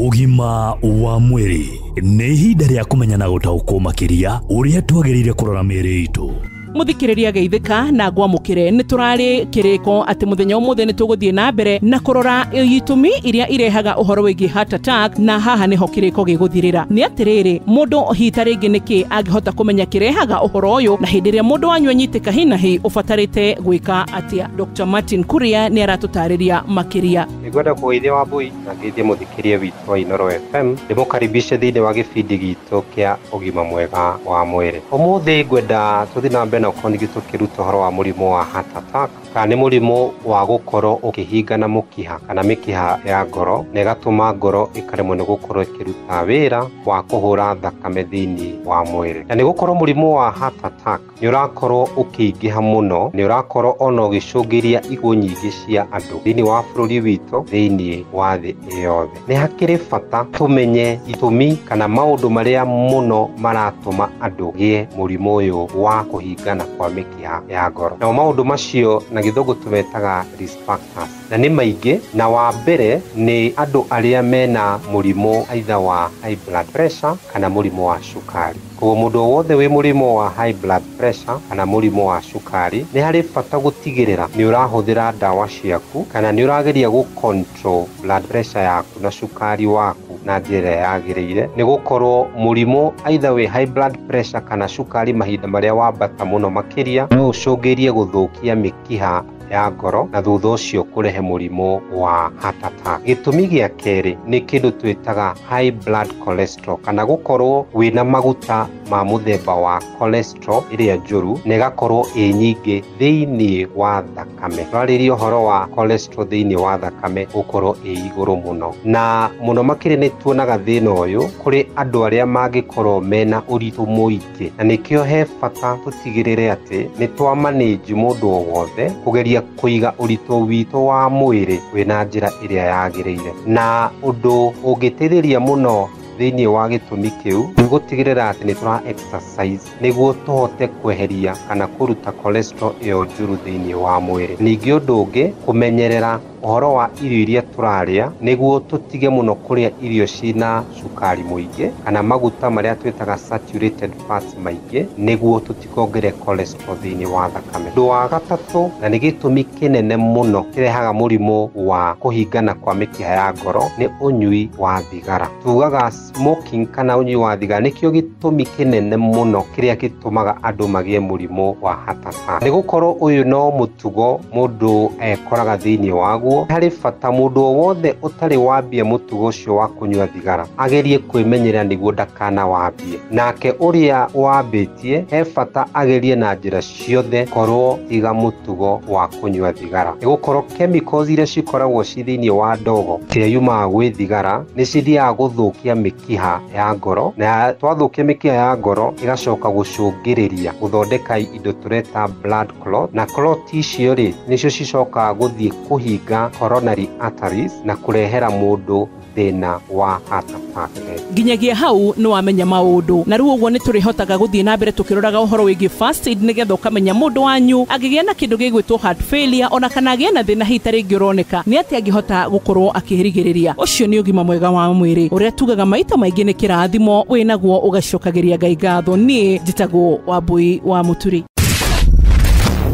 Ũgima wa mwĩrĩ nĩ ihinda rĩa kũmenya na gũtaũkwo makĩria ũrĩa twagĩrĩire kũrora mĩĩrĩ itũ. Muthikiriria geithika na ngwamukire ni turari kiriko ati muthenya umuthi ni tuguthie na mbere na kurora itumi iria irehaga uhoro wigie heart attack, na haha niho kiriko giguthirira. Ni atiriri, mundu hita ringi niki angihota kumenya kirehaga uhoro uyu, na hindi ria mundu wanyu anyitika hi na hi ubatarite gwika atia? Dr. Martin Kuria ni aratutariria makiria. Nigwenda kugeithia Wambui na ngeithie muthikiria witũ wa Inooro FM, ndimukaribishe thiini wa gibindi gitu kia ũgima mwega wa mwĩrĩ. Ũmũthĩ ngwenda tũthiĩ na mbere na gũkorwo ningĩ tũkĩruta ũhoro wa mũrimũ wa heart attack, kana nĩ mũrimũ wa gũkorwo ũkĩhingana mũkiha kana mĩkiha ya ngoro, na ĩgatũma ngoro ĩkaremwo nĩ gũkorwo ĩkĩruta wĩra wa kũhũra thakame thĩinĩ wa mwĩrĩ. Na nĩ gũkorwo mũrimũ wa heart attack nĩ ũrakorwo ũkĩingĩha mũno, nĩ ũrakorwo ona ũgĩcũngĩrĩria ikuũ nyingĩ cia andũ thĩinĩ wa bũrũri witũ, thĩinĩ wa thĩ yothe. Nĩ hakĩrĩ bata tũmenye itũmi kana maũndũ marĩa mũno maratũma andũ gĩe mũrimũ ũyũ wa kũhingana kwa mĩkiha ya ngoro. Nao maũndũ macio na gĩthũngũ tũmetaga risk factors, na nĩ maingĩ. Na wa mbere nĩ andũ arĩa mena mũrimũ either wa high blood pressure kana mũrimũ wa cukari. Koguo mũndũ wothe wĩ mũrimũ wa high blood pressure kana mũrimũ wa cukari, nĩ harĩ bata gũtigĩrĩra nĩ ũrahũthĩra ndawa ciaku kana nĩ ũrageria gũ control blood pressure yaku na cukari waku na njĩra yagĩrĩire, nĩ gũkorwo mũrimũ either wĩ high blood pressure kana cukari mahinda marĩa wambata mũno makĩria no ũcũngĩrie gũthũkia mĩkiha ya ngoro na thutha ũcio kũrehe mũrimũ wa heart attack. Gĩtũmi gĩa kerĩ nĩ kĩndũ twĩtaga high blood cholesterol, kana gũkorwo wĩna maguta ma mũthemba wa cholesterol ĩrĩa njũru na ĩgakorwo ĩ nyingĩ thĩinĩ wa thakame. Twarĩria ũhoro wa cholesterol thĩinĩ wa thakame gũkorwo ĩ igũrũ mũno, na mũno makĩria nĩ tuonaga thĩna ũyũ kũrĩ andũ arĩa mangĩkorwo mena ũritũ mũingĩ, na nĩkĩo he bata tũtigĩrĩre atĩ nĩ twa manage mũndũ o wothe kũgeria kũiga ũritũ witũ wa mwĩrĩ wĩna njĩra ĩrĩa yagĩrĩire. Na ũndũ ũngĩteithĩrĩria mũno thĩinĩ wa gĩtũmi kĩu nĩ gũtigĩrĩra atĩ nĩ tũra exercise nĩguo tũhote kweheria kana kũruta cholesterol ĩyo njũru thĩinĩ wa mwĩrĩ. Ningĩ ũndũ ũngĩ, kũmenyerera ũhoro wa irio iria tũrarĩa nĩguo tũtige mũno kũrĩa irio cina cukari mũingĩ kana maguta marĩa twĩtaga saturated fats maingĩ, nĩguo tũtikongerere cholesterol thĩinĩ wa thakame. Ũndũ wa gatatũ, na nĩ gĩtũmi kĩnene mũno kĩrehaga mũrimũ wa kũhingana kwa mĩkiha ya ngoro, nĩ ũnyui wa thigara. Tugaga smoking kana ũnyui wa thigara nĩkĩo gĩtũmi kĩnene mũno kĩrĩa gĩtũmaga andũ magĩe mũrimũ wa heart attack. Nĩ gũkorwo ũyũ no mũtugo mũndũ ekoraga thĩinĩ waguo. Harĩ bata mũndũ o wothe ũtarĩ wambia mũtugo ũcio wa kũnyua thigara agerie kwĩmenyerera nĩguo ndakana wambie, nake ũrĩa wambĩtie he bata agerie na njĩra ciothe korwo tiga mũtugo wa kũnyua thigara, nĩ gũkorwo chemicals iria cikoragwo ci thĩinĩ wa ndogo ĩrĩa yumaga gwĩ thigara nĩ cithiaga gũthũkia mĩkiha ya ngoro, na twathũkia mĩkiha ya ngoro ĩgacoka gũcũngĩrĩria gũthondeka indo tũreta blood clot, na clot icio rĩ nĩcio cicokaga gũthiĩ kũhinga coronary arteries na kũrehera mũndũ thĩna wa heart attack. Nginyagia hau nĩ wamenya maũndũ, na rĩu ũguo nĩ tũrĩhotaga gũthiĩ na mbere tũkĩroraga ũhoro wĩgiĩ first aid, nĩgetha ũkamenya mũndũ wanyu angĩgĩa na kĩndũ gĩgwĩtwo heart failure ona kana agĩe na thĩna hihi ta rĩngĩ ũroneka nĩ atĩ angĩhota gũkorwo akĩrigĩrĩria. Ũcio nĩ ũgima mwega wa mwĩrĩ ũrĩa tugaga maita maingĩ nĩ kĩrathimo wĩnaguo ũgacokagĩria Ngai ngatho. Niĩ njĩtagwo Wambui wa Mũturi.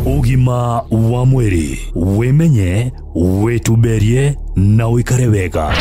Ũgima wa mwĩrĩ, wĩmenye, wĩtumberie na ũikare wega.